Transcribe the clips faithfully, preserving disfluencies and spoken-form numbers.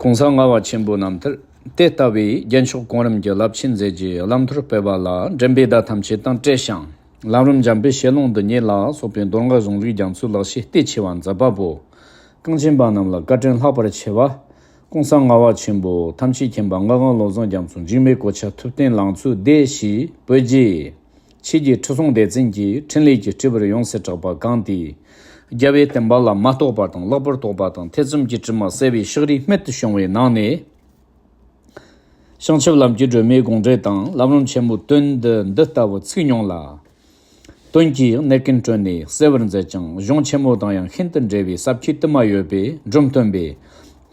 གོང་ས་ལྔ་པ་ཆེན་པོ་རྣམ་ཐར། དེ་ལྟ་བུའི་རྒྱལ་མཆོག་གོང་རིམ་གྱི་རླབས་ཆེན་མཛད་རྗེས་བླ་མཐར་སྤེལ་བ་ལ་འགྲན་པའི་ཟླ་ཐམས་ཅད་དང་བྲལ་ཞིང་། ལམ་རིམ་འཇམ་པའི་བཤད་ལུང་འདི་ཉིད་ལ་སོགས་པའི་མདོ་སྔགས་གཞུང་ལུགས་རྒྱ་མཚོའི་ལེགས་བཤད་བལྟས་ཆེ་བ་མཛད་པ་པོ། གངས་ཅན་པ་རྣམས་ལ་བཀའ་དྲིན་ལྷག་པར་ཆེ་བ། གོང་ས་ལྔ་པ་ཆེན་པོ་ཐམས་ཅད་མཁྱེན་པ་ངག་དབང་བློ་བཟང་རྒྱ་མཚོ་འཇིགས་མེད་གོ་ཆ་ཐུབ་བསྟན་ལང་ཚོའི་སྡེ་ཞེས་བོད་རྗེ། ཆོས་རྗེ་ཁྲི་སྲོང་ལྡེ་བཙན་གྱིས་འཕྲིན་ལས་ཀྱི་སྤྲུལ་པར་ཡོངས་སུ་གྲགས་པ་གང་དེས། རྒྱལ་བའི་བསྟན་པ་ལ་མ་རྟོགས་པ་དང་ལེགས་པར་རྟོགས་པ་དང་ཐེ་ཚོམ་གྱི་དྲི་མ་བསལ་བའི་ཕྱག་བྲིས་རྨད་དུ་བྱུང་བའི་ནང་ནས། བྱང་ཆུབ་ལམ་གྱི་སྒྲོན་མེའི་དགོངས་འགྲེལ་དང་ལམ་རིམ་ཆེན་མོའི་དོན་འདི་འདི་ལྟ་བུ་ཚིག་ཉུང་ལ། དོན་གྱི་གནད་ཀུན་བཀྲོལ་ནས་གསལ་བར་མཛད་ཅིང་གཞུང་ཆེན་མོ་དང་ཡང་ཤིན་ཏུ་འབྲེལ་བའི་ཟབ་ཆོས་དུ་མ་ཡོད་པས་འབྲོམ་སྟོན་པས།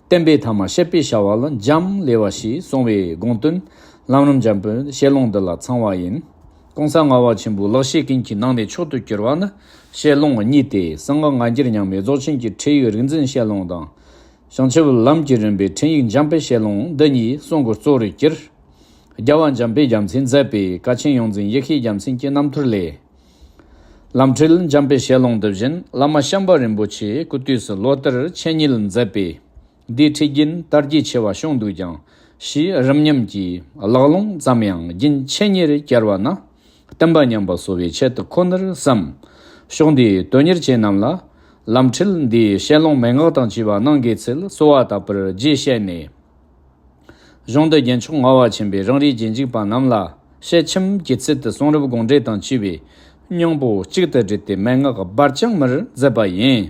བསྟན་པའི་ཐ་མ་བཤད་པའི་བྱ་བ་ལ་འཇམ་ལེ་བ་ཞེས་གསུངས་པའི་དགོངས་དོན་ལམ་རིམ་འཇམ་པོའི་བཤད་ལུང་འདི་ལ་ཚང་བ་ཡིན། གོང་ས་ལྔ་པ་ཆེན་པོའི་ལེགས་བཤད་ཀུན་གྱི་ནང་ནས་མཆོག་ཏུ་གྱུར་པ་ནི་བཤད་ལུང་གཉིས་ཏེ། གསང་སྔགས་སྔ་འགྱུར་རྙིང་མའི་རྫོགས་ཆེན་གྱི་ཁྲིད་ཡིག་རིག་འཛིན་བཤད་ལུང་དང་། བྱང་ཆུབ་ལམ་གྱི་རིམ་པའི་ཁྲིད་ཡིག་འཇམ་དཔལ་བཤད་ལུང་འདི་གཉིས་གསུང་གི་གཙོ་བོར་གྱུར། རྒྱལ་བ་འཇམ་དཔལ་རྒྱལ་མཚན་མཛད་པའི་ཀ་ཆེན་ཡོངས་འཛིན་ཡེ་ཤེས་རྒྱལ་མཚན་གྱི་རྣམ་ཐར་ལས། ལམ་ཁྲིད་འཇམ་དཔལ་བཤད་ལུང་འདི་བཞིན་བླ་མ་ཤམྦྷ་རིན་པོ་ཆེ་སྐུ་དུས་སུ་ལོ་ལྟར་ཆེད་གཉེར་མཛད་པས། འདིའི་ཁྲིད་རྒྱུན་དར་རྒྱས་ཆེ་བ་བྱུང་འདུག་ཀྱང་། ཞེས་རིམ་མཉམ་གྱིས་ཀློག་ལུང་ཙམ་ཡང་རྒྱུན་ཆད་ཉེར་བསྐྱལ་བ་ན། བསྟན་པ་ཉམས་པ་གསོ་བའི་ཆེད་དུ་ཁོ་ནར་བསམ། ཕྱོགས་འདིའི་དོན་གཉེར་ཅན་རྣམས་ལ། ལམ་ཁྲིད་འདིའི་བཤད་ལུང་མན་ངག་དང་བཅས་པ་གནང་དགོས་ཚུལ་གསོལ་བ་བཏབ་པར་རྗེས་བཤད་ནས། གཞུང་འདི་རྒྱལ་མཆོག་ལྔ་པ་ཆེན་པོས་རང་རེའི་རྗེས་འཇུག་པ་རྣམས་ལ་ཞལ་ཆེམས་ཀྱི་ཚུལ་དུ་གསུང་རབ་དགོངས་འགྲེལ་དང་བཅས་པའི་སྙིང་པོ་གཅིག་ཏུ་བསྒྲིལ་ཏེ་མན་ངག་སྦར་ཀྱང་མར་མཛད་པ་ཡིན།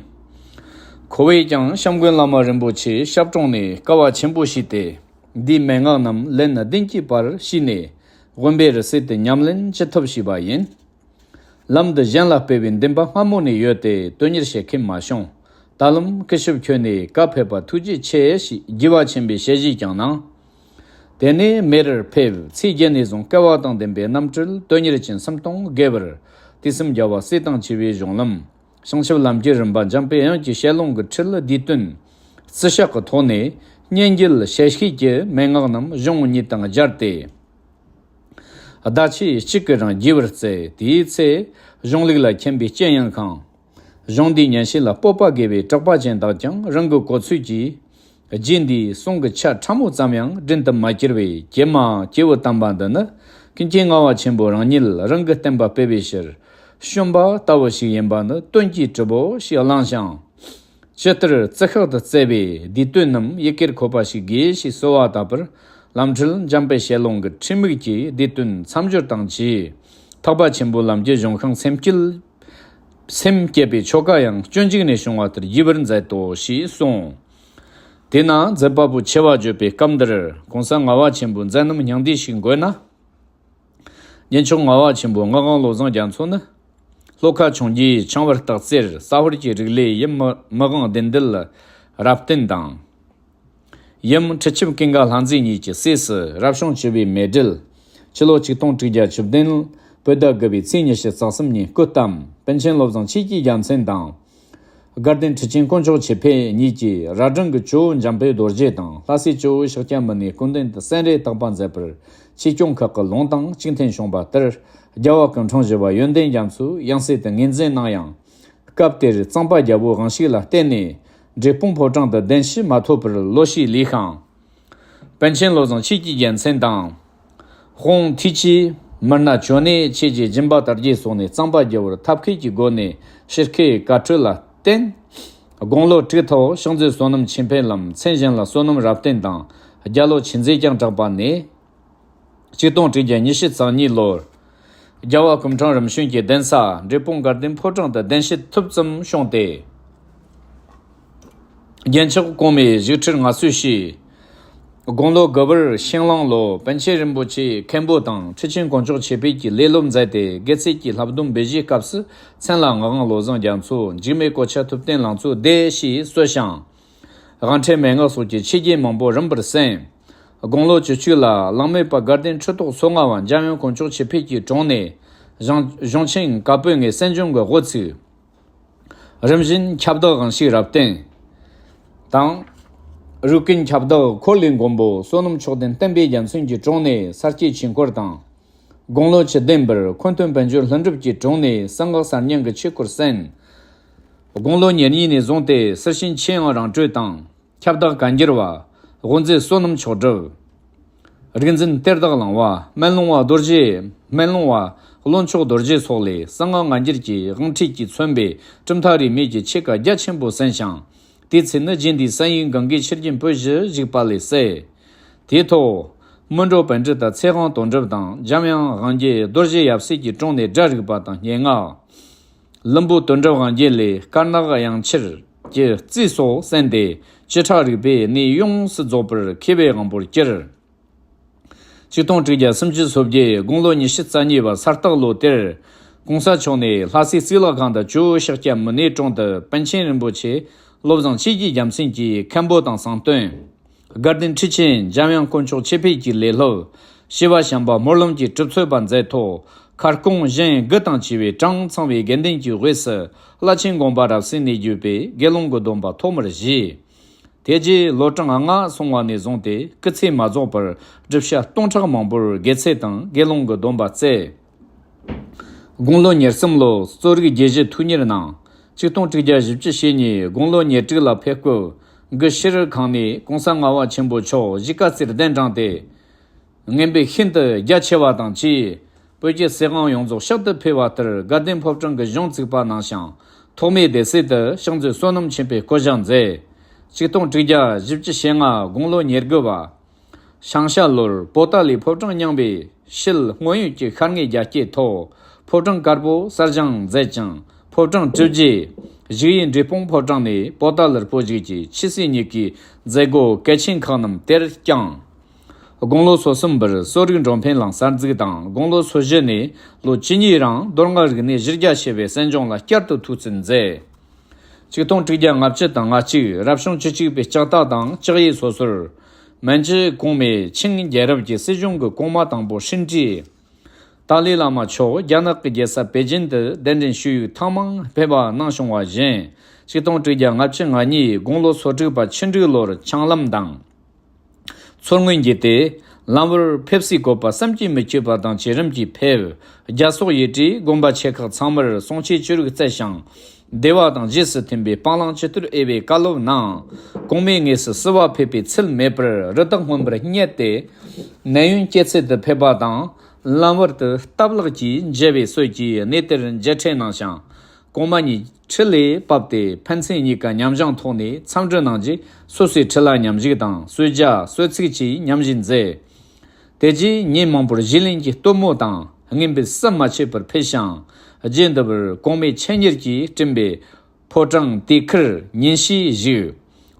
ཁོ་བོས་ཀྱང་བྱམས་མགོན་བླ་མ་རིན་པོ་ཆེའི་ཞབས་དྲུང་ནས་སྐལ་བ་ཆེན་པོ་ཞུས་ཏེ། འདིའི་མན་ངག་རྣམས་ལན་བདུན་གྱི་བར་ཞུས་ནས། དབེན་པའི་རི་སུལ་དུ་ཉམས་ལེན་ཅི་ཐུབ་བྱས་པ་ཡིན། ལམ་འདི་གཞན་ལ་སྤེལ་བའི་འདུན་པ་སྔ་མོ་ནས་ཡོད་དེ་དོན་གཉེར་བྱེད་མཁན་མ་བྱུང་། ད་ལམ་སྐུ་ཞབས་ཁྱོད་ནས་བཀའ་ཕེབས་པ་ཐུགས་རྗེ་ཆེ་ཞེས་དགྱེས་པ་ཆེན་པོས་ཞལ་བཞེས་ཀྱང་གནང་། དེ་ནས་མེ་རིར་ཕེབས་ཚེས་བརྒྱད་ནས་བཟུང་སྐལ་བ་དང་ལྡན་པའི་རྣམ་སྤྲུལ་དོན་གཉེར་ཅན་སུམ་སྟོང་བརྒལ་བར་དུས་གསུམ་རྒྱལ་བ་སྲས་དང་བཅས་པའི་གཞུང་ལམ། བྱང་ཆུབ་ལམ་གྱི་རིམ་པ་འཇམ་དཔལ་དབྱངས་ཀྱི་བཤད་ལུང་གི་ཁྲིད་བསྡུས་དོན་རྩི་ཞག་གི་ཐོག་ནས་སྙན་བརྒྱུད་ཞལ་ཤུལ་གྱི་མན་ངག་རྣམས་གཞུང་གཉིས་དང་སྦྱར་ཏེ། ཟླ་ཕྱེད་གཅིག་གི་རིང་རྒྱས་པར་བསྩལ། དེའི་ཚེ་གཞུང་ལུགས་ལ་མཁྱེན་པའི་སྐྱེས་ཡོན་ཁང་། གཞུང་འདིའི་ཉན་བཤད་ལ་སྤོབས་པ་དགེ་བའི་གྲགས་པ་ཅན་དག་ཀྱང་རང་གི་གོ་ཚོད་ཀྱིས། རྗེ་འདིའི་གསུང་གི་ཆ་ཕྲ་མོ་ཙམ་ཡང་དྲན་དུ་མ་ཁྱེར་བས་ཀྱེ་མ་སྐྱེས་བུ་དམ་པ་འདི་ནི་ཀུན་མཁྱེན་ལྔ་པ་ཆེན་པོ་རང་ཉིད་རང་གི་བསྟན་པ་སྤེལ་བའི་ཕྱིར་བྱོན་པ་ལྟ་བུ་ཞིག་ཡིན་པ་ནི་དོན་གྱི་གྲུབ་བོ་ཞེས་བླངས་ཤིང་། ཇི་ལྟར་བརྩི་ཤག་ཏུ་བསྩལ་བའི་བསྡུས་དོན་རྣམས་ཡི་གེར་འཁོད་པ་ཞིག་དགོས་ཞེས་གསོལ་བ་བཏབ་པར་ལམ་ཁྲིད་འཇམ་དཔལ་བཤད་ལུང་གི་ཁྲིད་དམིགས་ཀྱི་བསྡུས་དོན་མཚམས་སྦྱོར་དང་བཅས། ཐེག་པ་ཆེན་པོའི་ལམ་གྱི་གཞུང་ཤིང་སེམས་བསྐྱེད། སེམས་བསྐྱེད་པའི་ཆོ་ག་ཡང་སྤྱོད་འཇུག་ནས་བྱུང་བ་ལྟར་རྒྱས་པར་མཛད་དོ་ཞེས་གསུངས། དེས་ན་མཛད་པ་པོ་ཆེ་བ་བརྗོད་པའི་སྐབས་འདིར་གོང་ས་ལྔ་པ་ཆེན་པོའི་མཛད་རྣམ་སྙིང་བསྡུས་ཤིག་འགོད་ན། རྒྱལ་མཆོག་ལྔ་པ་ཆེན་པོ་ངག་དབང་བློ་བཟང་རྒྱ་མཚོ་ནི། ལྷོ་ཁ་འཕྱོངས་རྒྱས་ཆང་བར་སྟག་རྩེར་ས་ཧོར་གྱི་རིག་ལས་ཡུམ་མི་དབང་ལྡན་འདུལ་རབ་བརྟན་དང་། ཡུམ་ཁྲི་ཆེན་ཀུན་དགའ་ལྷ་མཛེས་གཉིས་ཀྱི་སྲས་སུ་རབ་བྱུང་བཅུ་པའི་མེ་སྦྲེལ། ཕྱི་ལོ་ཆིག་སྟོང་དྲུག་བརྒྱ་བཅུ་བདུན་བོད་ཟླ་དགུ་པའི་ཚེས་ཉི་ཤུ་རྩ་གསུམ་ཉིན་སྐུ་བལྟམས། པཎ་ཆེན་བློ་བཟང་ཆོས་ཀྱི་རྒྱལ་མཚན་དང་། དགའ་ལྡན་ཁྲི་ཆེན་དཀོན་མཆོག་ཆོས་འཕེལ་གཉིས་ཀྱིས་རྭ་སྒྲེང་གི་ཇོ་བོ་འཇམ་དཔལ་རྡོ་རྗེ་དང་ལྷ་སྲས་ཇོ་བོ་ཤཱཀྱ་མུ་ནེའི་སྐུ་མདུན་དུ་སེམས་རེ་རྟག་པ་མཛད་པར་ཆོས་སྐྱོང་ཁག་གི་ལུང་དང་གཅིག་མཐུན་བྱུང་བ་ལྟར། རྒྱལ་བ་སྐུ་ཕྲེང་བཞི་པ་ཡོན་ཏན་རྒྱ་མཚོས་ཡང་སྲིད་དུ་ངོས་འཛིན་གནང་ཡང་། སྐབས་དེར་གཙང་པ་རྒྱལ་པོའི་དབང་ཤུགས་ལ་བརྟེན་ནས་འབྲས་སྤུངས་ཕོ་བྲང་དུ་གདན་ཞུ་མ་ཐོབ་པར་ལོ་ཤས་ལུས་ཤིང་། པཎ་ཆེན་བློ་བཟང་ཆོས་ཀྱི་རྒྱལ་མཚན་དང་། ཧོང་ཐི་ཆི། མི་སྣ་ཅོ་ནེ་ཆོས་ཀྱི་སྦྱིན་པ་དར་རྒྱས་སོགས་ནས་གཙང་པ་རྒྱལ་པོར་ཐབས་མཁས་ཀྱི་སྒོ་ནས་ཕྱིར་ཁེ་བཀའ་གྲོས་ལ་བརྟེན། དགུང་ལོ་དྲུག་ཐོག་ཤིང་རྩེ་བསོད་ནམས་ཆོས་འཕེལ་ལམ་མཚན་གཞན་ལ་བསོད་ནམས་རབ་བརྟན་དང་རྒྱ་ལོ་ཆོས་མཛད་ཀྱང་གྲགས་པ་ནས། ཆིག་སྟོང་དྲུག་བརྒྱ་ཉི་ཤུ་རྩ་གཉིས་ལོར། རྒྱལ་བ་སྐུ་ཕྲེང་རིམ་བྱོན་གྱི་གདན་ས་འབྲས་སྤུངས་དགའ་ལྡན་ཕོ་བྲང་དུ་གདན་ཞུ་ཐུབ་ཙམ་བྱུང་སྟེ། རྒྱལ་མཆོག་གོང་མའི་བཞུགས་ཁྲིར་མངའ་གསོལ་ཞུས། དགུང་ལོ་དགུ་པར་ཤིང་གླང་ལོ་པཎ་ཆེན་རིན་པོ་ཆེའི་མཁན་པོ་དང་ཁྲི་ཆེན་དཀོན་མཆོག་ཆོས་འཕེལ་གྱིས་ལས་སློབ་མཛད་དེ་དགེ་ཚུལ་གྱི་བསླབ་སྡོམ་འབུལ་བཞེས་སྐབས་སུ་མཚན་ལ་ངག་དབང་བློ་བཟང་རྒྱ་མཚོ་འཇིགས་མེད་གོ་ཆ་ཐུབ་བསྟན་ལང་ཚོའི་སྡེ་ཞེས་གསོལ་ཞིང་། དབང་ཁྲིད་མན་ངག་སོགས་ཀྱི་ཆོས་བརྒྱུད་མང་པོ་རིམ་པར་གསན། དགུང་ལོ་བཅུ་གཅིག་ལ་གླང་མེད་པ་དགའ་ལྡན་ཁྲི་ཐོག་མཚོ་རྔ་བ་འཇམ་དབྱངས་དཀོན་མཆོག་ཆོས་འཕེལ་གྱི་དྲུང་ནས་གཞུང་གཞུང་ཆེན་བཀའ་པོད་ལྔའི་གསན་སྦྱོང་གི་དབུ་ཚུགས། རིམ་བཞིན་ཁྱབ་བདག་དབང་ཕྱུག་རབ་བརྟན་དང་། རུས་ཀུན་ཁྱབ་བདག་འཁོར་ལོའི་མགོན་པོ་བསོད་ནམས་མཆོག་ལྡན་བསྟན་པའི་རྒྱལ་མཚན་གྱི་དྲུང་ནས་ས་སྐྱའི་ཆོས་འཁོར་དང་། དགུང་ལོ་བཅུ་བདུན་པར་འཁོན་སྟོན་དཔལ་འབྱོར་ལྷུན་གྲུབ་ཀྱི་དྲུང་ནས་གསང་སྔགས་གསར་རྙིང་གི་ཆོས་སྐོར་གསན། དགུང་ལོ་ཉེར་གཉིས་ནས་བཟུང་སྟེ་གསེར་ཆེན་ཆོས་དབྱིངས་རང་གྲོལ་དང་། ཁྱབ་བདག་བཀའ་འགྱུར་བ། དབུ་མཛད་བསོད་ནམས་མཆོག་གྲུབ། རིག་འཛིན་གཏེར་བདག་གླིང་པ། སྨན་ལུང་པ་རྡོ་རྗེ། སྨན་ལུང་པ་བློན་མཆོག་རྡོ་རྗེ་སོགས་ལས་གསང་སྔགས་སྔ་འགྱུར་གྱི་དབང་ཁྲིད་ཀྱིས་མཚོན་པའི་གྲུབ་མཐའ་རིས་མེད་ཀྱི་ཆོས་བཀའ་རྒྱ་ཆེན་པོ་གསན་ཞིང་། དེའི་ཚེ་ནི་རྗེ་འདིའི་གསན་ཡིག་གངྒཱའི་ཆུ་རྒྱུན་པོད་བཞི་བཞུགས་པ་ལས་གསལ། དེའི་ཐོག་མི་འགྲོ་པཎ་ཌི་ཏ་ཚེ་དབང་དོན་གྲུབ་དང་། འཇམ་དབྱངས་དབང་རྒྱལ་རྡོ་རྗེ་ཡབ་སྲས་ཀྱི་དྲུང་ནས་སྒྲ་རིག་པ་དང་སྙན་ངག། ལྷུན་པོ་དོན་གྲུབ་དབང་རྒྱལ་ལས་དཀར་ནག་དབྱངས་འཆར་གྱི་རྩིས་སོགས་གསན་ཏེ། བཅུ་ཕྲག་རིག་པའི་གནས་ཡོངས་སུ་རྫོགས་པར་མཁས་པའི་དབང་པོར་གྱུར། ཆིག་སྟོང་དྲུག་བརྒྱ་སུམ་ཅུ་སོ་བརྒྱད་དགུང་ལོ་ཉི་ཤུ་རྩ་གཉིས་པ་ས་སྟག་ལོ་དེར། གོང་ས་མཆོག་ནས་ལྷ་སའི་གཙུག་ལག་ཁང་དུ་ཇོ་བོ་ཤཱཀྱ་མུ་ནེའི་དྲུང་དུ་པཎ་ཆེན་རིན་པོ་ཆེ་བློ་བཟང་ཆོས་ཀྱི་རྒྱལ་མཚན་གྱིས་མཁན་པོ་དང་གསང་སྟོན། དགའ་ལྡན་ཁྲི་ཆེན་འཇམ་དབྱངས་དཀོན་མཆོག་ཆོས་འཕེལ་གྱིས་ལས་སློབ། བྱེ་བ་བྱམས་པ་སྨོན་ལམ་གྱིས་གྲུབ་ཚོད་པ་མཛད་ཐོག། ཁ་སྐོང་གཞན་དགུ་དང་བཅས་པའི་གྲངས་ཚང་བའི་དགེ་འདུན་གྱི་དབུས་སུ། བླ་ཆེན་དགོངས་པ་རབ་གསལ་ནས་བརྒྱུད་པའི་དགེ་སློང་གི་སྡོམ་པ་ཐོག་མར་བཞེས། དེ་རྗེས་ལོ་གྲངས་ལྔ་སོང་བ་ནས་བཟུང་སྟེ་སྐུ་ཚེ་མ་རྫོགས་པར་སྒྲུབ་བྱ་སྟོང་ཕྲག་མང་པོར་དགེ་ཚུལ་དང་དགེ་སློང་གི་སྡོམ་པ་བསྩལ། དགུང་ལོ་ཉེར་གསུམ་ལོར་གསོ་རིག་རྒྱས་གཞི་ཐུགས་གཉེར་གནང་། ཆིག་སྟོང་དྲུག་བརྒྱ་བཞི་བཅུ་ཞེ་གཉིས་དགུང་ལོ་ཉེར་དྲུག་ལ་ཕེབས་སྐབས། དགུ་ཤྲི་ཁང་ནས་གོང་ས་ལྔ་པ་ཆེན་པོ་མཆོག་གཞིས་ཀ་རྩེར་གདན་དྲངས་ཏེ། རྔན་པས་ཤིན་ཏུ་རྒྱ་ཆེ་བ་དང་བཅས། བོད་ཀྱི་སྲིད་དབང་ཡོངས་རྫོགས་ཕྱག་ཏུ་ཕུལ་བ་ལྟར། དགའ་ལྡན་ཕོ་བྲང་གི་གཞུང་བཙུགས་པ་གནང་ཞིང་། ཐོག་མའི་སྡེ་སྲིད་དུ་ཕྱག་མཛོད་བསོད་ནམས་ཆོས་འཕེལ་བསྐོ་བཞག་མཛད། ཆིག་སྟོང་དྲུག་བརྒྱ་བཞི་བཅུ་ཞེ་ལྔ་དགུང་ལོ་ཉེར་དགུ་པ། ཞང་ཞ་ལོར་པོ་ཏཱ་ལའི་ཕོ་བྲང་རྙིང་པའི་ཕྱིར་སྔོན་ཡོད་ཀྱི་ཤར་ལྔའི་རྒྱ་སྐྱེད་ཐོག་ཕོ་བྲང་དཀར་པོ་གསར་བཞེངས་མཛད་ཅིང་། ཕོ་བྲང་གྲུབ་རྗེས་བཞུགས་ཡུལ་འབྲས་སྤུངས་ཕོ་བྲང་ནས་པོ་ཏཱ་ལར་སྤོ་བཞུགས་ཀྱི་ཆོས་སྲིད་གཉིས་ཀའི་མཛད་སྒོ་གལ་ཆེན་ཁག་རྣམས་དེར་བསྐྱངས། དགུང་ལོ་སོ་གསུམ་པར་གསོ་རིག་འགྲོ་ཕན་གླིང་གསར་འཛུགས་དང་། དགུང་ལོ་སོ་བཞི་ནས་ལོ་བཅུ་གཉིས་རིང་མདོ་སྔགས་རིག་གནས་གཞི་རྒྱ་ཆེ་བའི་གསན་སྦྱོང་ལ་བསྐྱར་དུ་ཐུགས་བརྩོན་མཛད། ཆིག་སྟོང་དྲུག་བརྒྱ་ལྔ་བཅུ་དང་ལྔ་གཅིག་རབ་བྱུང་བཅུ་གཅིག་པའི་ལྕགས་རྟ་དང་ལྕགས་ཡོས་སོ་སོར། མན་ཇུ་གོང་མས་ཆིང་རྒྱལ་རབས་ཀྱི་སྲིད་གཞུང་གི་གོང་མ་དང་པོ་ཧྲིན་ཀྲི། ཏཱ་ལའི་བླ་མ་མཆོག་རྒྱ་ནག་གི་རྒྱལ་ས་པེ་ཅིན་དུ་གདན་འདྲེན་ཞུ་ཡིག་ཐེངས་མང་ཕེབས་པ་གནང་བྱུང་བ་བཞིན། ཆིག་སྟོང་དྲུག་བརྒྱ་ལྔ་བཅུ་ང་གཉིས་དགུང་ལོ་སོ་དྲུག་པ་ཆུ་འབྲུག་ལོར་ཆང་ལམ་དང་། མཚོ་སྔོན་བརྒྱུད་དེ་ལམ་བར་ཕེབས་སའི་བཀོད་པ་བསམ་གྱིས་མི་ཁྱབ་པ་དང་བཅས་རིམ་གྱིས་ཕེབས། རྒྱ་སོག་ཡུལ་གྲུའི་དགོན་པ་ཆེ་ཁག་ཚང་མར་གསུང་ཆོས་ཅི་རིགས་བསྩལ་ཞིང་། བདེ་བ་དང་རྗེས་སུ་མཐུན་པའི་སྤང་བླང་ཇི་ལྟར་འོས་པའི་བཀའ་སློབ་གནང་། གོང་མའི་དངོས་སུ་བསུ་བ་ཕེབས་པའི་ཚུལ་མེད་པར་རི་དྭགས་རྔོན་པར་བསྙད་དེ། ནད་ཡམས་སྐྱེད་ཚལ་དུ་ཕེབས་པ་དང་། ལམ་བར་དུ་སྟབས་ལེགས་ཀྱིས་མཇལ་བའི་སྲོལ་གྱིས་གནས་དེར་མཇལ་འཕྲད་གནང་ཞིང་། གོང་མ་ཉིད་ཁྲི་ལས་བབས་ཏེ་ཕན་ཚུན་གཉིས་ཀ་མཉམ་བཞེངས་ཐོག་ནས་འཚམས་འདྲི་གནང་རྗེས། སོ་སོའི་ཁྲི་ལ་མཉམ་ཞུགས་དང་གསོལ་ཇ་གསོལ་ཚིགས་བཅས་མཉམ་བཞེས་མཛད། དེ་རྗེས་ཉིན་མང་པོར་བཞུགས་གླིང་གི་སྟོན་མོ་དང་རྔན་པས་ཟམ་མ་ཆད་པར་ཕུལ་ཞིང་། རྗེས་འདི་བར་གོང་མའི་ཆེད་གཉེར་གྱིས་བསྐྲུན་པའི་ཕོ་བྲང་དེ་ཁར་ཉིན་ཤས་བཞུགས།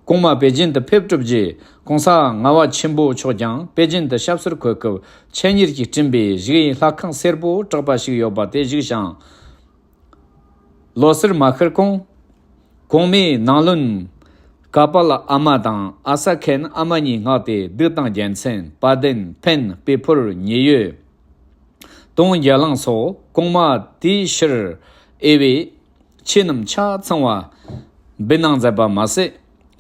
གོང་མ་པེ་ཅིན་དུ་ཕེབས་གྲུབ་རྗེས་གོང་ས་ལྔ་པ་ཆེན་པོ་མཆོག་ཀྱང་པེ་ཅིན་དུ་ཞབས་སོར་འཁོད་སྐབས། ཆེད་གཉེར་གྱིས་བསྐྲུན་པའི་བཞུགས་ཡིག་ལྷ་ཁང་སེར་པོ་གྲགས་པ་ཞིག་ཡོད་པ་དེར་བཞུགས་ཤིང་། ལོ་སར་མ་ཤར་གོང་། གོང་མའི་ནང་བློན་ཀ་པཱ་ལ་ཨ་མ་དང་ཨ་ས་ཁན་ཨ་མ་གཉིས་མངགས་ཏེ། གདུགས་དང་རྒྱལ་མཚན། བ་དན། འཕན། པི་ཕོར། ཉེ་ཡོད། དུང་རྒྱ་གླིང་སོགས་གོང་མ་དེའི་ཕྱིར་འོས་པའི་ཆོས་རྣམས་ཆ་ཚང་བ་འབུལ་གནང་མཛད་པ་མ་ཟད།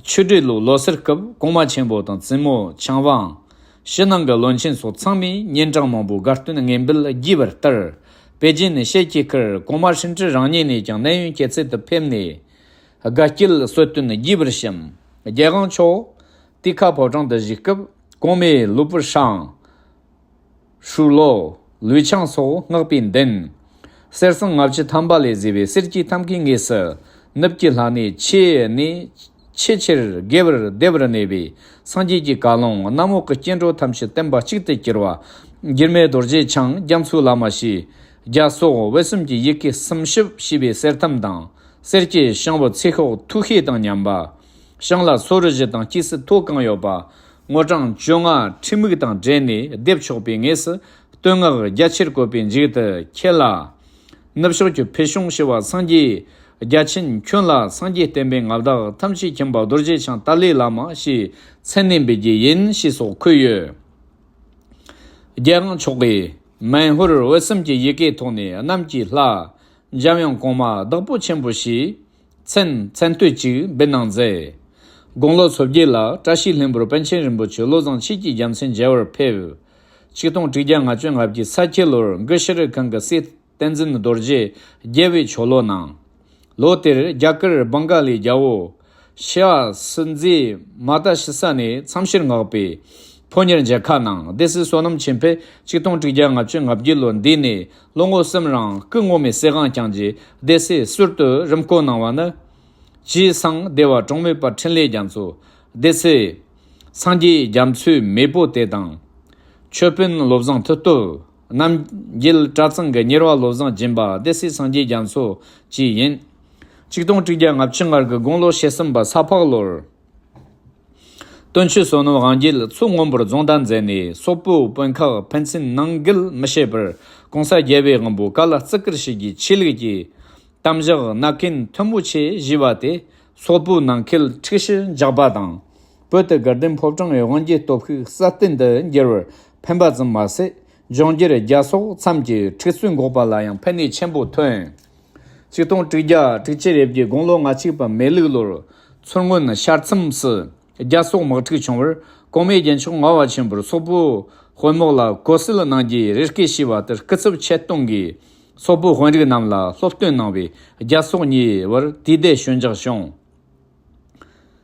ཆོས་སྒྲོན་ལོ་ལོ་སར་སྐབས་གོང་མ་ཆེན་པོ་དང་བཙུན་མོ་ཆང་ཝང་། ཕྱི་ནང་གི་བློན་ཆེན་སོགས་ཚང་མས་གཉན་འཕྲང་མང་པོའི་དགའ་སྟོན་རྔན་པས་རྒྱས་པར་བསྟར། པེ་ཅིན་ནས་ཤེད་ཀྱི་ཁར་གོང་མ་ཧྲིན་ཀྲི་རང་ཉིད་ནས་ཀྱང་ནད་ཡམས་སྐྱེད་ཚལ་དུ་ཕེབས་ནས། དགའ་སྐྱིད་གསོལ་སྟོན་རྒྱས་པར་བཤམས། རྒྱལ་དབང་མཆོག་དེ་ཁ་ཕོ་བྲང་དུ་བཞུགས་སྐབས་གོང་མའི་ལུས་པོ་ཧྲང་། ཧྲུའུ་ལོ། ལུས་ཆང་སོགས་སྔགས་པས་འདོན། གསེར་སྲང་ལྔ་བཅུ་ཐམ་པ་ལས་བཟོས་པའི་གསེར་གྱི་ཐབ་ཁའི་ངོས་སུ། ནུབ་ཀྱི་ལྷ་གནས་ཆེ་ནས་ཆེས་ཆེར་རྒྱས་པར་བརྡལ་བར་གནས་པའི་སངས་རྒྱས་ཀྱི་བཀའ་ལུང་གནམ་འོག་གི་སྐྱེ་འགྲོ་ཐམས་ཅད་བསྟན་པ་གཅིག་ཏུ་གྱུར་པ། འགྱུར་མེད་རྡོ་རྗེ་འཆང་རྒྱ་མཚོའི་བླ་མ་ཞེས། རྒྱ་སོག་དབུས་གསུམ་གྱི་ཡི་གེ་སུམ་ཅུ་ཞེས་པའི་གསེར་ཐམ་དང་། གསེར་གྱི་ཤམ་བུ་ཚེ་ཤོག་ཐུགས་ཤེས་དང་མཉམ་པ། ཤིང་ལ་སོ་རི་བཞི་དང་སྐྱེས་སུ་ཐོད་གང་ཡོད་པ། དངུལ་གྲངས་བཅོ་ལྔ་ཁྲི་མིག་དང་སྦྲེལ་ནས་ལྡེབ་ཆོག་པའི་ངོས་སུ་བསྟོད་བསྔགས་རྒྱ་ཆེར་བཀོད་པའི་མཇུག་ཏུ་ཁྱེད་ལ། ནུབ་ཕྱོགས་ཀྱི་ཕུལ་བྱུང་ཞི་བ་སངས་རྒྱས་རྒྱ་ཆེན་ཁྱོད་ལ་སངས་རྒྱས་བསྟན་པའི་མངའ་བདག་ཐམས་ཅད་མཁྱེན་པ་རྡོ་རྗེ་འཆང་ཏཱ་ལའི་བླ་མ་ཞེས་མཚན་ནས་འབོད་རྒྱུ་ཡིན་ཞེས་སོགས་འཁོད་ཡོད། རྒྱལ་དབང་མཆོག་གིས་མན་ཧུར་དབུས་གསུམ་གྱི་ཡི་གེ་ཐོག་ནས་གནམ་གྱི་ལྷ། འཇམ་དབྱངས་གོང་མ་བདག་པོ་ཆེན་པོ་ཞེས་མཚན་མཚན་བསྟོད་ཅིག་འབུལ་གནང་མཛད། དགུང་ལོ་སོ་བརྒྱད་ལ་བཀྲ་ཤིས་ལྷུན་པོར་པཎ་ཆེན་རིན་པོ་ཆེ་བློ་བཟང་ཆོས་ཀྱི་རྒྱལ་མཚན་མཇལ་བར་ཕེབས། ཆིག་སྟོང་དྲུག་བརྒྱ་ལྔ་བཅུ་ང་བརྒྱད་ས་ཁྱི་ལོར་མགུ་ཤྲི་ཁང་གི་སྲས་བསྟན་འཛིན་རྡོ་རྗེ་རྒྱལ་བའི་ཆོ་ལོ་གནང་། ལོ་དེར་རྒྱ་གར་བང་ག་ལའི་རྒྱལ་པོ་ ཤ་སི་མཛེས་མ་ཏ་ཞི་ས་ནས་མཚམས་བཤེར་མངགས་པའི་ཕོ་ཉར་མཇལ་ཁ་གནང་། སྡེ་སྲིད་བསོད་ནམས་ཆོས་འཕེལ་ཆིག་སྟོང་དྲུག་བརྒྱ་ལྔ་བཅུ་ང་བརྒྱད་ལོར་འདས་ནས་ལོ་ངོ་གསུམ་རིང་སྐུ་ངོ་མའི་གསེར་དབང་བསྐྱངས་རྗེས་སྡེ་སྲིད་ཟུར་དུ་རིམ་བསྐོ་གནང་བ་ནི། ཇའི་སང་སྡེ་བ་གྲོང་མི་པ་འཕྲིན་ལས་རྒྱ་མཚོ། སྡེ་སྲིད་སངས་རྒྱས་རྒྱ་མཚོའི་མེས་པོ་དེ་དང་། ཆོས་དཔོན་བློ་བཟང་མཐུ་སྟོབས། རྣམ་རྒྱལ་གྲྭ་ཚང་གི་གཉེར་བ་བློ་བཟང་སྦྱིན་པ། སྡེ་སྲིད་སངས་རྒྱས་རྒྱ་མཚོ་བཅས་ཡིན། ཆིག་སྟོང་དྲུག་བརྒྱ་ལྔ་བཅུ་ང་དགུ་དགུང་ལོ་ཕྱེད་གསུམ་པ་ས་ཕག་ལོར། སྟོན་ཆོས་བསོད་ནམས་དབང་རྒྱལ་མཚོ་སྔོན་པོར་རྫོང་བདག་མཛད་ནས་སོག་པོའི་དཔོན་ཁག་ཕན་ཚུན་ནང་འགལ་མི་བྱེད་པར་གོང་ས་རྒྱལ་བའི་དབང་པོ་བཀའ་ལ་བརྩི་བཀུར་བྱེད་རྒྱུའི་ཆོས་ལུགས་ཀྱི་གཏམ་བཞག་མནའ་གན་མཐུ་མོ་ཆེ་ཞུས་པ་དེ་སོག་པོའི་ནང་ཁུལ་འཁྲུག་ཞི་འཇགས་པ་དང་། བོད་དུ་དགའ་ལྡན་ཕོ་བྲང་གི་དབང་རྒྱལ་སྟོབས་ཤུགས་སྲ་བརྟན་དུ་འགྱུར་བར་ཕན་པ་ཙམ་མ་ཟད། འབྱུང་འགྱུར་རྒྱལ་སོག་མཚམས་ཀྱི་འཁྲུག་རྩོད་འགོག་པ་ལ་ཡང་ཕན་ནུས་ཆེན་པོ་ཐོན། ཆིག་སྟོང་དྲུག་བརྒྱ་དྲུག་ཅུ་རེ་བརྒྱད་དགུང་ལོ་ང་གཅིག་པ་མེ་ལུག་ལོར་མཚོ་སྔོན་ཤར་མཚམས་སུ་རྒྱལ་སོག་དམག་འཁྲུག་བྱུང་བར་གོང་མའི་རྒྱལ་མཆོག་ངག་དབང་ཆེན་པོར་སོག་པོའི་དཔོན་དམག་ལ་གོ་སེལ་གནང་རྒྱུའི་རེ་སྐུལ་ཞུས་པ་ལྟར་སྐུ་ཚབ་ཆེད་གཏོང་གིས་སོག་པོའི་དཔོན་རིགས་རྣམས་ལ་སློབ་སྟོན་གནང་བས་རྒྱལ་སོག་གཉིས་བར་དུས་བདེ་ཞོད་འཇགས་བྱུང་།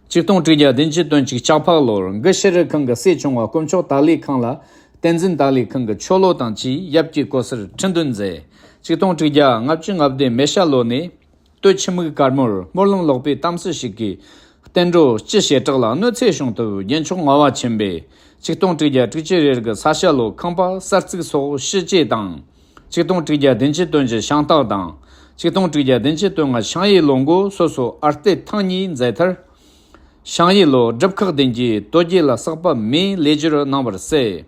ཆིག་སྟོང་དྲུག་བརྒྱ་བདུན་ཅུ་དོན་གཅིག་ལྕགས་ཕག་ལོར་འགུ་ཤི་རི་ཁང་གི་སྲས་ཆུང་བ་དཀོན་མཆོག་ཏཱ་ལའི་ཁང་ལ་བསྟན་འཛིན་ཏཱ་ལའི་ཁང་གི་ཆོ་ལོ་དང་བཅས་ཡབ་ཀྱི་སྐུ་སྲས་ཁྲི་འདོན་མཛད། ཆིག་སྟོང་དྲུག་བརྒྱ་ལྔ་བཅུ་ང་བདུན་མེ་ཤ་ལོ་ནས་སྟོད་ཆུ་མིག་དཀར་མོར་སྨོན་ལམ་ལོག་པའི་གཏམ་སྲོལ་ཞིག་གིས་བསྟན་འགྲོ་སྤྱི་བྱེ་བྲག་ལ་གནོད་འཚེ་བྱུང་སྟབས་རྒྱལ་མཆོག་ངག་དབང་ཆེན་པོས་ཆིག་སྟོང་དྲུག་བརྒྱ་དྲུག་ཅུ་རེ་དགུ་ས་ཤ་ལོ་ཁང་པ་གསར་བཙུགས་སོགས་ཞི་བྱེད་དང་། ཆིག་སྟོང་དྲུག་བརྒྱ་བདུན་ཅུ་དོན་བཞི་ཤིང་སྟག་དང་། ཆིག་སྟོང་དྲུག་བརྒྱ་བདུན་ཅུ་དོན་ལྔ་ཤིང་ཡོས་ལོ་མགོ་སོ་སོ་ཨར་གཏད་ཐེངས་གཉིས་མཛད་མཐར། ཤིང་ཡོས་ལོ་སྒྲུབ་ཁག་བདུན་གྱི་དོལ་རྒྱལ་ལ་བསགས་པ་མེའི་ལས་སྦྱོར་གནང་བར་གསལ།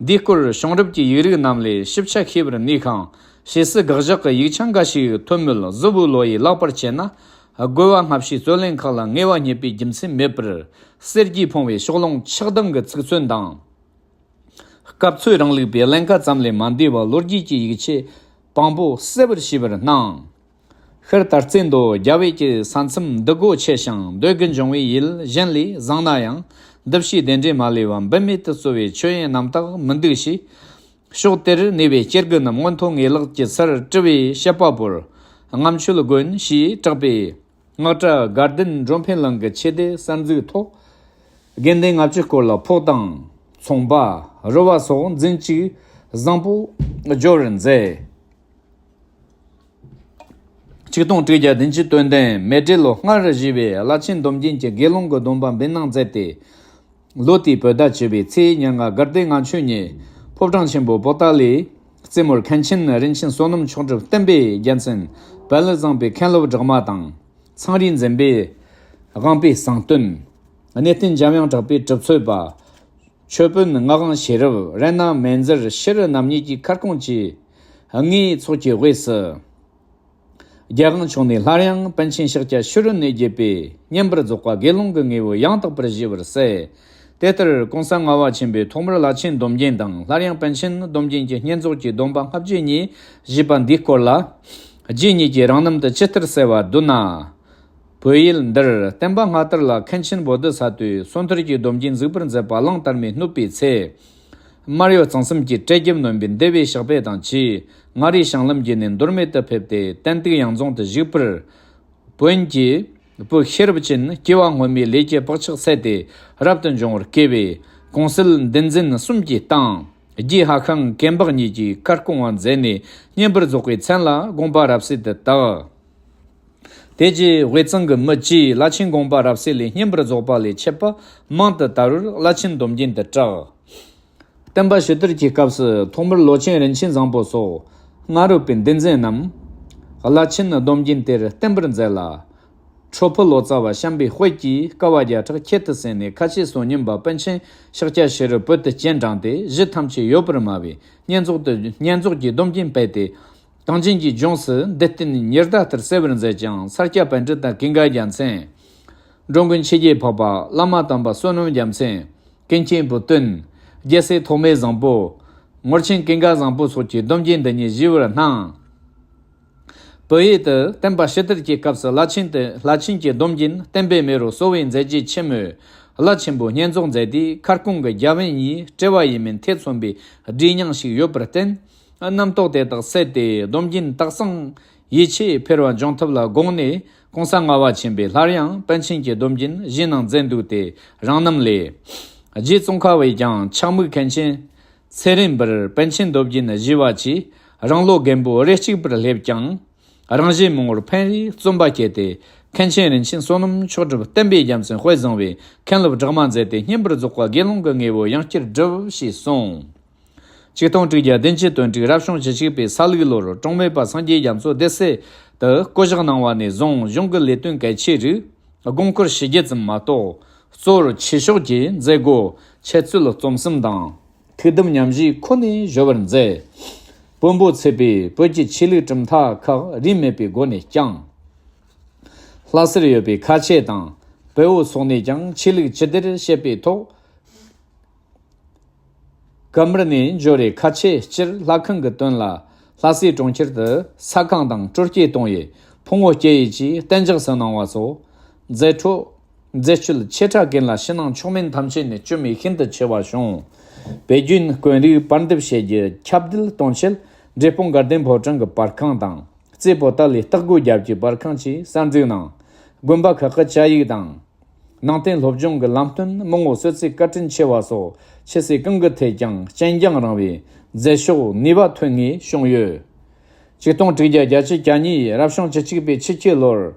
འདིའི་སྐོར་བྱུང་རབས་ཀྱི་ཡིག་རིགས་རྣམས་ལས་ཞིབ་ཆ་ཤེས་པར་ནུས་ཤིང་། ཕྱིས་སུ་དགག་བཞག་གི་ཡིག་ཆ་འགའ་ཞིག་ཐོན་མོད་གཟུ་བོའི་ལོ་ཡིས་བརླག་པར་བྱས་ན། རྒོལ་བ་སྔ་ཕྱིའི་རྩོད་ལེན་ཁག་ལ་ངེས་པ་རྙེད་པའི་རྒྱུ་མཚན་མེད་པར། གསེར་གྱིས་ཕུང་བའི་ཕྱོགས་ལྷུང་ཆགས་སྡང་གི་ཚིག་མཚོན་དང་། སྐབས་འཚོལ་རིང་ལུགས་པའི་ཀླན་ཀ་ཙམ་ལས་མ་འདས་པ་ལོ་རྒྱུས་ཀྱི་ཡིག་ཆ་དཔང་པོ་གསལ་བར་ཞུས་པར་སྣང་། ཤར་དར་རྩེ་མདོ་རྒྱ་བོད་ཀྱི་ས་མཚམས་འདུ་སྒོ་ཆེ་ཞིང་འདོད་དགུ་འབྱུང་བའི་ཡུལ་གཞན་ལས་བཟང་ན་ཡང་། འདུ་བྱེད་བདེ་འབྲས་མ་ལུས་པ་འབུལ་མེད་དུ་སྩོལ་བའི་མཆོད་ཡོན་རྣམ་དག་མི་འདུག་ཞེས། ཕྱོགས་དེར་གནས་པའི་སྐྱེ་དགུ་རྣམས་མངོན་མཐོ་ངེས་ལེགས་ཀྱི་སར་སྤྲུལ་བའི་བཤད་པ་པོར་རྔམ་ཆོས་དགོན་ཞེས་གྲགས་པའི། སྔགས་གྲྭ་དགའ་ལྡན་འགྲོ་ཕན་གླིང་གི་ཆོས་སྡེ་གསར་འཛུགས་ཐོག་དགེ་འདུན་ལྔ་བཅུ་སྐོར་ལ་ཕོགས་དང་ཚོང་པ་རོལ་བ་སོགས་འཛིན་བྱེད་བཟང་པོ་སྦྱོར་བར་མཛད། ཆིག་སྟོང་དྲུག་བརྒྱ་བདུན་ཅུ་དོན་བདུན་མེ་སྤྲེལ་ལོ་སྔར་བཞེས་པའི་བླ་ཆེན་སྡོམ་མགྱིན་གྱི་དགེ་སློང་གི་སྡོམ་པ་འབུལ་གནང་མཛད་དེ། ལོ་དེའི་བོད་ཟླ་བཅུ་པའི་ཚེས་ཉེར་ལྔ་དགའ་ལྡན་ལྔ་མཆོད་ཉིན་ཕོ་བྲང་ཆེན་པོ་པོ་ཏཱ་ལའི་རྩེ་མོར་མཁན་ཆེན་རིན་ཆེན་བསོད་ནམས་མཆོག་སྒྲུབ་བསྟན་པའི་རྒྱལ་མཚན་དཔལ་བཟང་པོའི་མཁན་སློབ་སྦྲགས་མ་དང་། ཚངས་རིས་འཛིན་པའི་དབང་པོའི་གསང་སྟོན། གནས་བརྟན་འཇམ་དབྱངས་གྲགས་པའི་གྲུབ་ཚོད་པ། ཆོས་དཔོན་ངག་དབང་ཤེས་རབ་རཏྣ་མེ་ཛར་ཤྲཱི་རྣམ་གཉིས་ཀྱི་ཁར་སྐོང་བཅས་དངོས་ཚོགས་ཀྱི་དབུས་སུ། རྒྱལ་དབང་མཆོག་ནས་སླར་ཡང་པཎ་ཆེན་ཤཱཀྱ་ཤྲཱི་ནས་བརྒྱུད་པའི་བསྙེན་པར་རྫོགས་པ་དགེ་སློང་གི་དངོས་པོ་ཡང་དག་པར་བཞེས་པར་གསལ། དེ་ལྟར་གོང་ས་ལྔ་པ་ཆེན་པོས་ཐོག་མར་བླ་ཆེན་སྡོམ་མགྱིན་དང་སླར་ཡང་པཎ་ཆེན་སྡོམ་མགྱིན་གྱི་བསྙེན་རྫོགས་ཀྱི་སྡོམ་པ་ལྔ་བརྒྱ་གཉིས་བཞེས་པ་འདིའི་སྐོར་ལ། རྗེ་ཉིད་ཀྱིས་རང་རྣམ་དུ་ཇི་ལྟར་གསལ་བ་བསྡུ་ན། བོད་ཡུལ་འདིར་བསྟན་པ་སྔ་དར་ལ་མཁན་ཆེན་བོ་དྷི་ས་ཏྭས་སོ་ཐར་གྱི་སྡོམ་རྒྱུན་འཛུགས་པར་མཛད་པ་གླང་དར་མས་བསྣུབས་པའི་ཚེ། མར་ཡོ་གཙང་གསུམ་གྱི་བཀྲེས་རྒྱབ་ནོན་པའི་འདུལ་བའི་ཕྱག་དཔེ་དང་བཅས་མངའ་རིས་བྱང་ལམ་བརྒྱུད་ནས་འདོར་མེད་དུ་ཕེབས་ཏེ་ཏན་ཏིག་ཡང་རྫོང་དུ་བཞུགས་པར། བོན་གྱི་བུ་ཤེས་རབ་ཅན་སྐྱེ་བ་སྔོན་མའི་ལས་ཀྱི་བག་ཆགས་སད་དེ་རབ་ཏུ་འབྱུང་བར་བསྐུལ་བས་གོང་གསལ་འདུལ་འཛིན་གསུམ་གྱི་སྟེང་རྗེ་ཧ་ཤང་ཀེམ་པག་གཉིས་ཀྱིས་ཁར་སྐོང་བ་མཛད་ནས་བསྙེན་པར་རྫོགས་པའི་མཚན་ལ་དགོངས་པ་རབ་གསལ་དུ་བཏགས། དེ་རྗེས་དབུས་གཙང་གི་མི་བཅས་བླ་ཆེན་དགོངས་པ་རབ་གསལ་ལས་བསྙེན་པར་རྫོགས་པ་ལས་ཆད་པ་མང་དུ་དར་བར་བླ་ཆེན་སྡོམ་རྒྱུན་དུ་གྲགས། བསྟན་པ་ཕྱི་དར་གྱི་སྐབས་སུ་ཐོག་མར་ལོ་ཆེན་རིན་ཆེན་བཟང་པོ་སོགས་སྔ་རོལ་པའི་འདུལ་འཛིན་རྣམས་བླ་ཆེན་སྡོམ་རྒྱུན་དེར་བསྟེན་པར་མཛད་ལ། ཁྲོ་ཕུ་ལོ་ཙཱ་བ་བྱམས་པའི་དཔལ་གྱིས་དཀའ་བ་བརྒྱ་ཕྲག་ཁྱད་དུ་བསད་ནས་ཁ་ཆེ་སོགས་ཉིན་པ་པཎ་ཆེན་ཤཱཀྱ་ཤྲཱི་བོད་དུ་སྤྱན་དྲངས་ཏེ་གཞི་ཐམས་ཅད་ཡོད་པར་སྨྲ་བའི་བསྙེན་རྫོགས་དུ་བསྙེན་རྫོགས་ཀྱི་སྡོམ་རྒྱུན་སྤེལ་ཏེ། གངས་ཅན་གྱི་ལྗོངས་སུ་འདུལ་བསྟན་ཉི་ཟླ་ལྟར་གསལ་བར་མཛད་ཅིང་ས་སྐྱ་པཎྜི་ཏ་ཀུན་དགའ་རྒྱལ་མཚན། འགྲོ་མགོན་ཆོས་རྒྱལ་འཕགས་པ་བླ་མ་དམ་པ་བསོད་ནམས་རྒྱལ་མཚན། ཀུན་མཁྱེན་བུ་སྟོན། རྒྱལ་སྲས་ཐོགས་མེད་བཟང་པོ། ངོར་ཆེན་ཀུན་དགའ་བཟང་པོ་སོགས་ཀྱི་སྡོམ་རྒྱུན་འདི་ཉིད་ཞུས་པར་སྣང་། བོད་ཡུལ་དུ་བསྟན་པ་ཕྱི་དར་གྱི་སྐབས་སུ་བླ་ཆེན་དུ་བླ་ཆེན་གྱི་སྡོམ་རྒྱུན་བསྟན་པའི་མེ་རོ་གསོ་བའི་མཛད་རྗེས་ཆེན་མོས་བླ་ཆེན་པོ་བསྙེན་རྫོགས་མཛད་དུས་ཁར་སྐོང་གི་རྒྱ་བོན་གཉིས་བྲལ་བ་ཡིན་མིན་ཐེ་ཚོམ་པའི་སྒྲིབ་སྙིང་ཞིག་ཡོད་པར་བརྟེན། རྣམ་རྟོག་དེ་དག་སད་དེ་སྡོམ་རྒྱུན་དག་གཙང་ཡིད་ཆེས་འཕེར་བ་འབྱུང་ཐབས་ལ་དགོངས་ནས་ གོང་ས་ལྔ་པ་ཆེན་པོས་སླར་ཡང་པཎ་ཆེན་གྱི་སྡོམ་རྒྱུན་གཞི་ནང་མཛད་འདུག་སྟེ། རང་རྣམ་ལས། རྗེ་ཙོང་ཁ་བས་ཀྱང་ཕྱག་མིག་མཁན་ཆེན་ཚེ་རིང་པར་པཎ་ཆེན་སྡོམ་རྒྱུན་བཞི་པ་གྱིས་རང་ལོ་རྒན་པོ་རེ་གཅིག་པར་སླེབས་ཀྱང་། རང་གཞན་མང་བོར་ཕན་རེའི་བརྩོན་པ་བསྐྱེད་དེ། མཁན་ཆེན་རིན་ཆེན་བསོད་ནམས་མཆོག་གྲུབ་བསྟན་པའི་རྒྱལ་མཚན་དཔལ་བཟང་བོས་མཁན་སློབ་སྦྲགས་མ་མཛད་དེ་བསྙེན་པར་རྫོགས་པ་དགེ་སློང་གི་དངོས་པོ་ཡང་བསྐྱར་བསྒྲུབས་ཞེས་གསུངས། ཆིག་སྟོང་དྲུག་བརྒྱ་བདུན་ཅུ་དོན་དྲུག་རབ་བྱུང་བཅུ་གཅིག་པའི་ས་ལུག་ལོར་ཀྲོང་སྨད་པ་སངས་རྒྱས་རྒྱ་མཚོ་སྡེ་སྲིད་དུ་བསྐོ་བཞག་གནང་བ་ནས་བཟུང་གཞུང་གི་ལས་དོན་གལ་ཆེ་རིགས་དགོངས་སྐོར་ཞུ་རྒྱུ་ཙམ་མ་གཏོགས། གཙོ་བོར་ཆོས་ཕྱོགས་ཀྱི་མཛད་སྒོ་འཆད་རྩོད་རྩོམ་གསུམ་དང་། ཐུགས་དམ་ཉམས་བཞེས་ཁོ་ནས་གཞོལ་བར་མཛད། བོན་པོ་ཚུད་པའི་བོད་ཀྱི་ཆོས་ལུགས་གྲུབ་མཐའ་ཁག་རིས་མེད་པའི་སྒོ་ནས་བསྐྱངས། ལྷ་སར་ཡོད་པའི་ཁ་ཆེ་དང་བལ་པོ་སོགས་ནས་ཀྱང་ཆོས་ལུགས་ཇི་བདེར་བཤད་པའི་ཐོག་ཀ་མར་ནས་འབྱོར་རེ་ཁ་ཆེ་སྤྱིར་ལྷ་ཁང་གི་དོན་ལ་ལྷ་སའི་གྲོང་ཁྱེར་དུ་ས་ཁང་དང་སྤྲོ་སྐྱིད་གཏོང་ཡས་ཕུང་བོ་སྐྱེ་ཡས་ཀྱི་གཏན་འཇགས་སུ་གནང་བ་སོགས་མཛད་འཕྲོ་མཛད་སྤྱོད་ཆེ་ཕྲ་ཀུན་ལ་ཕྱི་ནང་ཕྱོགས་མིན་ཐམས་ཅད་ནས་སྐྱོན་མེད་ཤིན་ཏུ་ཆེ་བ་བྱུང་། བོད་བརྒྱུད་དཀོན་རིགས་པར་འདེབས་བྱེད་རྒྱུ་ཁྱབ་གདལ་གཏོང་ཆེད་འབྲས་སྤུངས་དགའ་ལྡན་ཕོ་བྲང་གི་པར་ཁང་དང་རྩེ་པོ་ཏཱ་ལའི་སྟག་སྒོ་རྒྱབ་ཀྱི་པར་ཁང་བཅས་གསར་འཛུགས་གནང་། དགོན་པ་ཁག་གི་བཅའ་ཡིག་དང་། ནང་བསྟན་སློབ་སྦྱོང་གི་ལམ་སྟོན་མང་བོ་སོལ་ཚིགས་བཀའ་དྲིན་ཆེ་བ་སོགས་ཆོས་སྲིད་གང་གི་ཐད་ཀྱང་གཅེན་རྒྱང་རིང་བའི་མཛད་ཕྱོགས་ནུས་པ་ཐོན་ངེས་བྱུང་ཡོད། ཆིག་སྟོང་དྲུག་བརྒྱ་བརྒྱད་ཅུ་གྱ་གཉིས་རབ་བྱུང་བཅུ་གཅིག་པའི་ཆུ་ཁྱི་ལོར་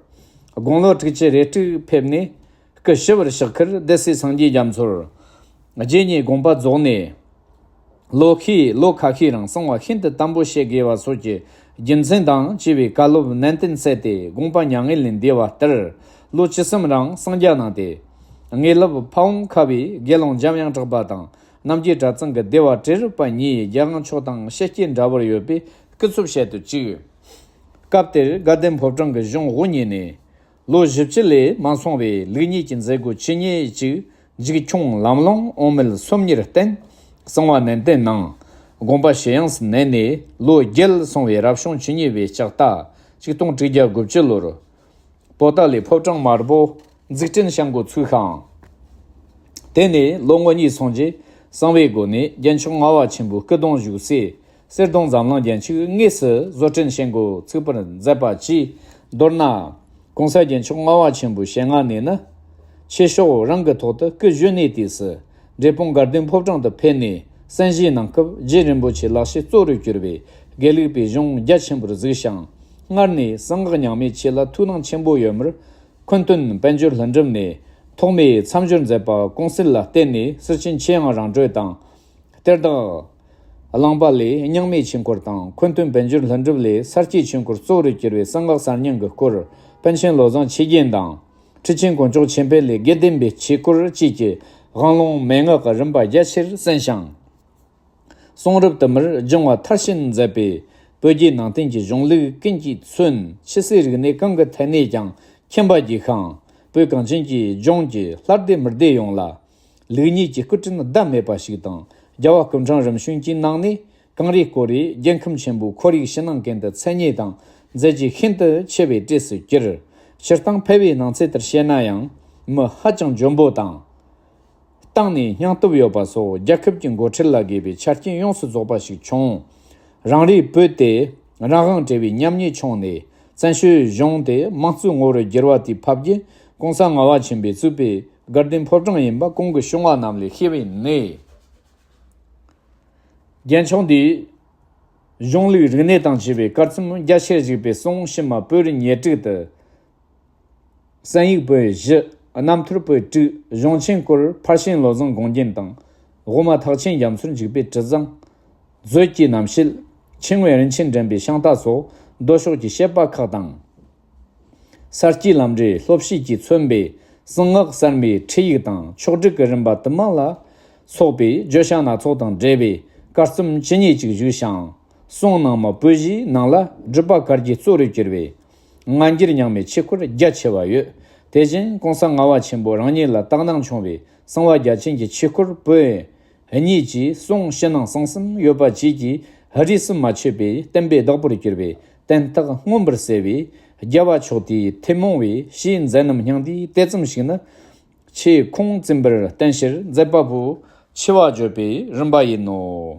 དགུང་ལོ་དྲུག་ཅུ་རེ་དྲུག་ཕེབས་ནས་སྐུ་ཞི་བར་གཤེགས་ཁར་སྡེ་སྲིད་སངས་རྒྱས་རྒྱ་མཚོར་རྗེ་ཉིད་དགོངས་པ་རྫོགས་ནས། ལོ་ཤས་ལོ་ཁ་ཤས་རིང་གསང་བ་ཤིན་ཏུ་དམ་པོ་བྱེད་དགོས་པ་སོགས་ཀྱི་རྒྱུ་མཚན་དང་བཅས་པའི་བཀའ་སློབ་ནན་ཏན་སྩལ་ཏེ་དགོངས་པ་མྱ་ངན་ལས་འདས་པ་ལྟར་ལོ་བཅུ་གསུམ་རིང་གསང་རྒྱ་གནང་སྟེ། དངོས་སློབ་ཕ་བོང་ཁ་བའི་དགེ་སློང་འཇམ་དབྱངས་གྲགས་པ་དང་རྣམ་རྒྱལ་གྲྭ་ཚང་གི་སྡེ་བ་བྲེ་རུ་པ་གཉིས་རྒྱལ་དབང་མཆོག་དང་ཤེད་སྐྱེས་འདྲ་བར་ཡོད་པའི་སྐུ་ཚབ་བྱེད་དུ་བཅུག་སྐབས་དེར་དགའ་ལྡན་ཕོ་བྲང་གི་གཞུང་དབུ་བརྙེས་ནས། ལོ་བཞི་བཅུ་ལས་མ་སོང་བའི་ལུགས་གཉིས་ཀྱི་མཛད་སྒོ་ཇི་སྙེད་ཅིག་མཇུག་ཁྱོངས་ལམ་ལྷོང་འོག་མིན་སོམ་ཉིར་བརྟེན་གསང་བ་ནན་ཏན་གནང་། དགོངས་པ་ཞི་ཡང་སུ་ནན་ནས་ལོ་བརྒྱད་སོང་བའི་རབ་བྱུང་བཅུ་གཉིས་པའི་ལྕགས་རྟ་ཆིག་སྟོང་དྲུག་བརྒྱ་དགུ་བཅུ་ལོར་པོ་ཏཱ་ལའི་ཕོ་བྲང་དམར་པོ་འཛུགས་སྐྲུན་བྱ་འགོ་ཚུགས་ཤིང་། དེ་ནས་ལོ་ངོ་གཉིས་སོང་རྗེས་གསང་བའི་སྒོ་ནས་རྒྱལ་མཆོག་ལྔ་པ་ཆེན་པོའི་སྐུ་གདུང་བཞུགས་སའི་གསེར་གདུང་འཛམ་གླིང་རྒྱན་ཆིག་དངོས་སུ་བཟོ་སྐྲུན་བྱེད་འགོ་ཚུགས་པར་མཛད་པ་བཅས་མདོར་ན། གོང་ས་རྒྱལ་མཆོག་ལྔ་པ་ཆེན་པོའི་ཞལ་སྔ་ནས་ནི། ཆོས་ཕྱོགས་རང་གི་ཐོག་ཏུ་སྐུ་བཞུགས་གནས་དུས་སུ་འབྲས་སྤུངས་དགའ་ལྡན་ཕོ་བྲང་དུ་ཕེབས་ནས་གསན་བཞེས་གནང་སྐབས་རྗེ་རིན་པོ་ཆེ་ལག་ཤེས་གཙོ་རུ་གྱུར་པའི་དགེ་ལུགས་པའི་གཞུང་རྒྱ་ཆེན་པོར་གཟིགས་ཤིང་། སྔར་ནས་གསང་སྔགས་རྙིང་མའི་ཆོས་ལ་ཐུགས་སྣང་ཆེན་པོ་ཡོད་མོད། འཁོན་སྟོན་དཔལ་འབྱོར་ལྷུན་གྲུབ་ནས་ཐོག་མའི་མཚམས་སྦྱོར་མཛད་པ་ཀུང་སི་ལ་བརྟེན་ནས་ཟུར་ཆེན་ཆེ་ཡང་རང་གྲོལ་དང་། གཏེར་བདག་གླང་པ་ལས་རྙིང་མའི་ཆོས་འཁོར་དང་། འཁོན་སྟོན་དཔལ་འབྱོར་ལྷུན་གྲུབ་ལས་ས་སྐྱའི་ཆོས་འཁོར་གཙོ་བོར་གྱུར་བའི་གསང་སྔགས་གསར་རྙིང་གི་སྐོར་པཎ་ཆེན་བློ་བཟང་ཆོས་རྒྱན་དང་། ཁྲི་ཆེན་དཀོན་མཆོག་ཆོས་འཕེལ་ལས་དགེ་ལྡན་པའི་ཆོས་སྐོར་བཅས་ཀྱི་དབང་ལུང་མན་ངག་གི་རིམ་པ་རྒྱ་ཆེར་གསན་ཞིང་། གསུང་རབ་དུ་མར་སྦྱོང་བ་མཐར་ཕྱིན་མཛད་པས་བོད་བརྒྱུད་ནང་བསྟན་གྱི་གཞུང་ལུགས་ཀུན་གྱིས་མཚོན། ཆོས་སྲིད་རིག་གནས་གང་གི་ཐད་ནས་ཀྱང་མཁྱེན་པ་རྒྱས་ཤིང་། བོད་གངས་ཅན་གྱི་ལྗོངས་ཀྱི་ལྷ་སྡེ་མི་སྡེ་ཡོངས་ལ་ལུགས་གཉིས་ཀྱི་སྐུ་དྲིན་ཟླ་མེད་པ་ཞིག་དང་། རྒྱལ་བ་སྐུ་ཕྲེང་རིམ་བྱོན་གྱི་ནང་ནས་གངས་རིའི་སྐོར་རའི་རྒྱལ་ཁམས་ཆེན་པོའི་ཁོར་ཡུག་ཕྱི་ནང་ཀུན་ཏུ་མཚན་སྙན་དང་མཛད་རྗེས་ཤིན་ཏུ་ཆེ་བའི་གྲས་སུ་གྱུར། སྤྱིར་བཏང་ཕལ་བའི་ནང་ཚན་ལྟར་བཤད་ན་ཡང་མི་ཧ་ཅང་འཇོན་པོ་དང་། གཏིང་ནས་སྙིང་སྟོབས་ཡོད་པ་སོགས་རྒྱལ་ཁབ་ཀྱི་འགོ་ཁྲིད་ལ་དགོས་པའི་ཆ་རྐྱེན་ཡོངས་སུ་རྫོགས་པ་ཞིག་བྱུང་། རང་རེའི་བོད་དེ་རང་དབང་བྲལ་བའི་ཉམས་ཉེས་བྱུང་ནས་བཙན་བྱོལ་གཞུང་དེ་དམངས་གཙོའི་ངོ་བོར་བསྒྱུར་བ་དེའི་ཕབ་རྒྱུ་གོང་ས་ལྔ་པ་ཆེན་པོས་བཙུགས་པའི་དགའ་ལྡན་ཕོ་བྲང་ཡིན་པ་གོང་གི་བྱུང་བ་རྣམས་ལས་ཤེས་པས་ནི། རྒྱལ་མཆོག་འདིས་གཞུང་ལུགས་རིག་གནས་དང་བཅས་པའི་གར་རྩོམ་རྒྱ་ཆེར་བཞུགས་པའི་གསུང་ཕྱི་མ་བོད་ཉེར་དྲུག་ཏུ། གསན་ཡིག་པོད་བཞི། རྣམ་ཐར་པོད་དྲུག་གཞུང་ཆེན་སྐོར་ཕར་ཕྱིན་བློ་བཟང་དགོངས་རྒྱན་དང་། དབུ་མ་ཐེག་ཆེན་རྒྱ་མཚོར་འཇུག་པའི་དྲི་བཟང་། མཛོད་ཀྱི་རྣམ་བཤད། ཆེན་མོའི་རིན་ཆེན་འགྲེལ་པའི་ཤིང་རྟ་སོགས་མདོ་ཕྱོགས་ཀྱི་བཤད་པ་ཁག་དང་། ས་སྐྱའི་ལམ་འབྲས་སློབ་བྱེད་ཀྱིས་མཚོན་པའི་གསང་སྔགས་གསར་མའི་ཁྲིད་ཡིག་དང་ཕྱོགས་སྒྲིག་གི་རིམ་པ་དུ་མ་ལ་སོགས་པའི་བརྗོད་བྱ་སྣ་ཚོགས་དང་འབྲེལ་བའི་གར་རྩོམ་ཇི་སྙེད་ཅིག་བཞུགས་ཤིང་། གསུང་ནང་མི་བོད་གཞིས་ནང་ལ་སྒྲུབ་པ་གར་གྱི་གཙོ་རུ་གྱུར་བའི་སྔ་འགྱུར་རྙིང་མའི་ཆོས་སྐོར་རྒྱ་ཆེ་བ་ཡོད། དེ་བཞིན་གོང་ས་ལྔ་པ་ཆེན་པོ་རང་ཉིད་ལ་དག་སྣང་བྱུང་བའི་གསང་བ་རྒྱ་ཆེན་གྱི་ཆོས་སྐོར་པོད་གཉིས་ཀྱི་གསུང་ཕྱི་ནང་གསང་གསུམ་ཡོད་པ་བཅས་ཀྱི་རིས་སུ་མ་ཆད་པའི་བསྟན་པའི་བདག་པོར་གྱུར་པའི་དན་རྟགས་མངོན་པར་གསལ་བའི་རྒྱལ་བ་མཆོག་དེའི་ཐུན་མོང་བའི་ཞེས་མཛད་རྣམ་སྙིང་བསྡུས་དེ་ཙམ་ཞིག་ནི། ཆེས་ཁུངས་བཙུན་པར་བསྟན་ཕྱིར་མཛད་པ་པོ་ཆེ་བ་བརྗོད་པའི་རིམ་པ་ཡིན་ནོ།